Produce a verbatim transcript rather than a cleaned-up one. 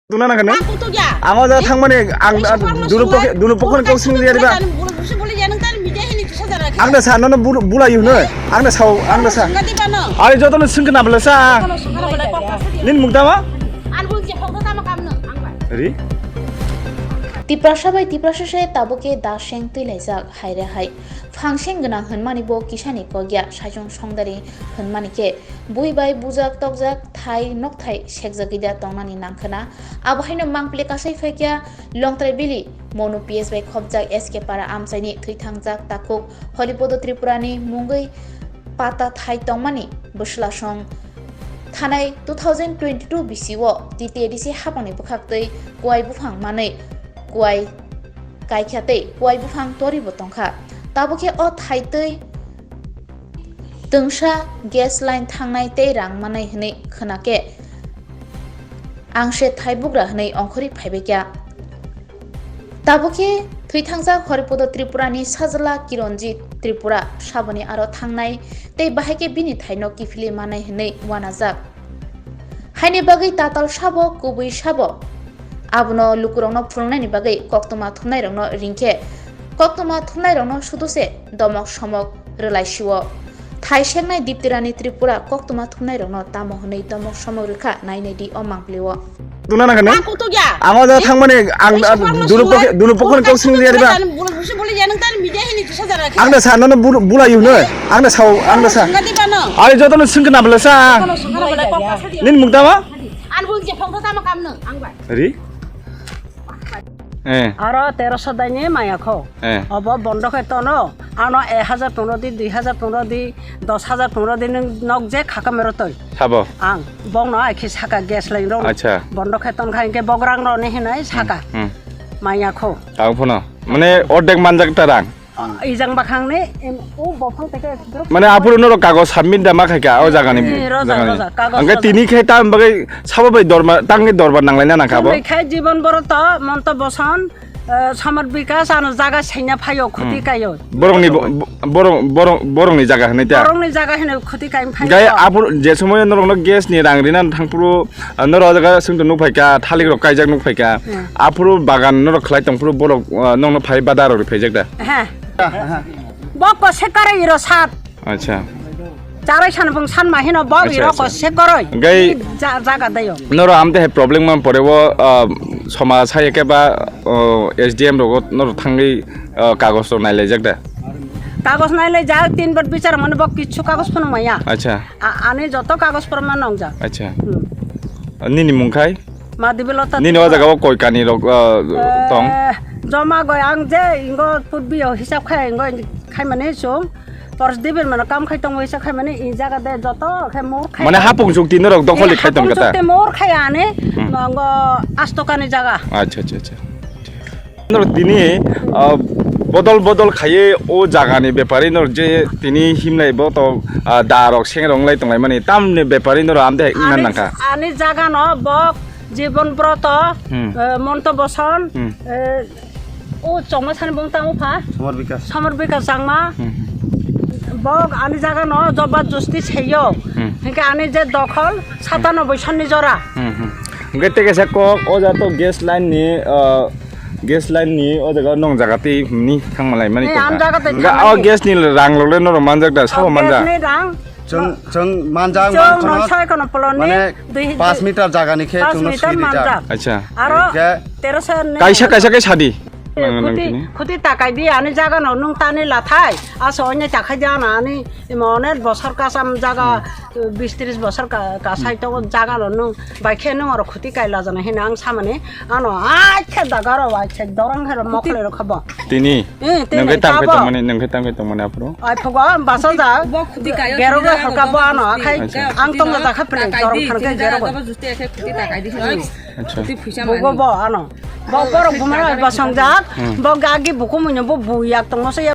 Tuna na kane? Ang kutuk ya. Ang o jaga thangmani ang, ang dunu pokhe, dunu pokhe kok sing ya diba? Ang da sa, nono bul-, bulai hino. Ang da sa, ang da sa. Ari joto no sing kana bela sa. Nin mukdama? Ri? Tiprasa bai Tiprasa se tabuk khe daseng twi laijak hai re hai. Phangseng gwnang hwnmani bo kisani kok ya, saichung songdari hwnmani khe bui bai bujak tokjak thai nokthai sekjagwi da tongnani nangkhwna. Abo haino mangpili kasai phaikya Longtrai Bili, Monu P S bai khopjak S K Para amchaini thwithangjak takhuk Horipodo Tripurani mungwi pata thai tongmani bwslasong thanai two thousand twenty-two bisio T T A D C hapangni bwkhaktwi kuai buphang manwi kuai kaikha tei kuai buphang toribo tongkha. Tabukhe o thaitwi twngsa gas line thangnai tei rang manai hwnwi khwnakhe ang se thaibugra hwnwi ongkhorwi phaibaikha. Tabukhe thwithangjak Horipodo Tripurani sajla Kironjit Tripura saboni aro thangnai tei bahaikhe bini thaino kiphilwi manai hwnwi uanajak. Haini bagwi tatal sabo, kubui sabo. Abono lukurokno phwrwngnaini bagwi koktwma thumnairokno ringkhe, koktwma thumnairokno suduse domok somok rwlaisio. Thai sengnai Diptirani Tripura koktwma thumnairokno tamo hwnwi domok somok rwkha nainai di o mangpilio. Tuna na kane? Ang kutuk ya. Ang o jaga thangmani ang, ang dunu pokhe, dunu pokhe kok sing ya diba? Ang da sa, nono bul-, bulai hino. Ang da sa. Ari joto no sing kana bela sa. Nin mukdama? Ri? Eh. Aro teroso daini maya kho. Eh. Obo bondo khe tono. Ano ek hajar pondro di, dui hajar pondro di, dos hajar pondro di nwng nok je khaka mero toi. Sabo? Ang bongno ai khe saka gas line rok. Acha. Bondo khe ton kha hinkhe bograng rok ni hinai saka. Hmm. Maya kho. Tang phono. Mane ordek manjak ta rang. Ijang bakhang ni, em, o bophang teke drop. Mane aphuru norok kagoj submit da ma khaika o jagani, eh, roja, jagani. Roja, kagoj. Angke roja. Tini khe tam bagwi sabo bai dorma, tangni dorbar nanglaina nangkha bo. Tini khai jibon boro to monto boson, eh, Samar Bikas ano jaga sengya phaio, khuti kaio. Hmm. Borokni bo-, bo-, borok, borok, borokni jaga hinwi ta. Borokni jaga hinwi khuti kaim phaio. Gai aphuru je somoy norokno gas ni rang rina thangphuru, ah, norok o jaga swngchar nuk phaika, thalik rok kaijak nuk phaika. Hmm. Aphuru bagan norok khlai tongphuru borok, ah, nokno phai bada rok rw phaijak da. He. Bo kose kare iro sat. Acha. Charai san bung san ma hino bo iro kose koroi. Gai ja-, jaga dayo. Noro amte hai problem man pore wo, ah, somaj hai ke ba, oh, S D M rogo noro thangwi, ah, kagoj rok nailaijak da. Kagoj nailaijak, tin bar bichar mane bo kichu kagoj phano maya. Acha. A-, ani joto kagoj porma nongjak. Acha. Hmm. Nini mung khai? Madibelota. Nini o jaga o koi kani rok, ah, tong? Eh, joma goi ang je ingo putbi o hisab khai ingo khai mani sung. Pors dibir mano kam khai tongo hisab khai mani i jaga de joto khai mor khai. Mane hapung chukti norok dokholi khai tong kata? Hapung chukti mor khai ani, hmm, nongo astokani jaga. Acha, acha, acha. Norok tini, ah, bodol bodol khaiwi o jagani bepari norok je tini himlai bo to, ah, da rok seng rok wng lai tong lai mani tamni bepari norok amte hai wngna nangkha. Ani jaga no bok Jibon Broto, hmm, eh, Monto Boson, hmm, eh, o chongma sani bung tamo pha? Samar Bikas. Samar Bikas Changma. Hmm, hmm. Bok ani jaga no jobar justi seyo. Hmm. Hingke ani je dokhol, hmm, satanoboi sonni jora. Hmm, hmm. Hingke teke sa kok o jato gas line ni, ah, Gas line ni o jaga nong jaga tei himni thangma lai mani tongkha. Ang jaga tei hingke thangmani. O gas ni rang rok le norok manjak da, sabo manjak? Gas ni rang. Chwng, chwng manjak, chwng manjak, no sai kono polon ni mane dui, pas meter jaga ni khe pas chwng no meter sui rijak. Manjak. Acha. Aro hingke teroso ni kaisa, kaisa khe sadi. Nang, nang khuti, kini. Khuti takai di ani jaga no nung tani lathai. Aso onye takhai di ana ani imo onek bosor kasam jaga. Hmm. Bis tris bosor ka, kasai tongo jaga no nung bai khe nung oro khuti kai lajana hino ang samani ano ai khe daga ro ai khe dorong hero mokle ro khabo. Tini? Eh, tini nung khe tam khe khabo. Tongmani, nung khe tam khe tongmani aphuru? Ai phugo basa ja. Bo khuti kayo, gero tini go jaga halka go bo ano khuti. Akhai. Acha. Ang tong jaga khe plek dorong khan khe gero go. Justi khe khuti ta kai di. Acha. Khuti phuisa mani. Bugo bo ano. Bo borok bumara basong jak. Hmm. Bo gagi buku munyo bo bu yak tongo se.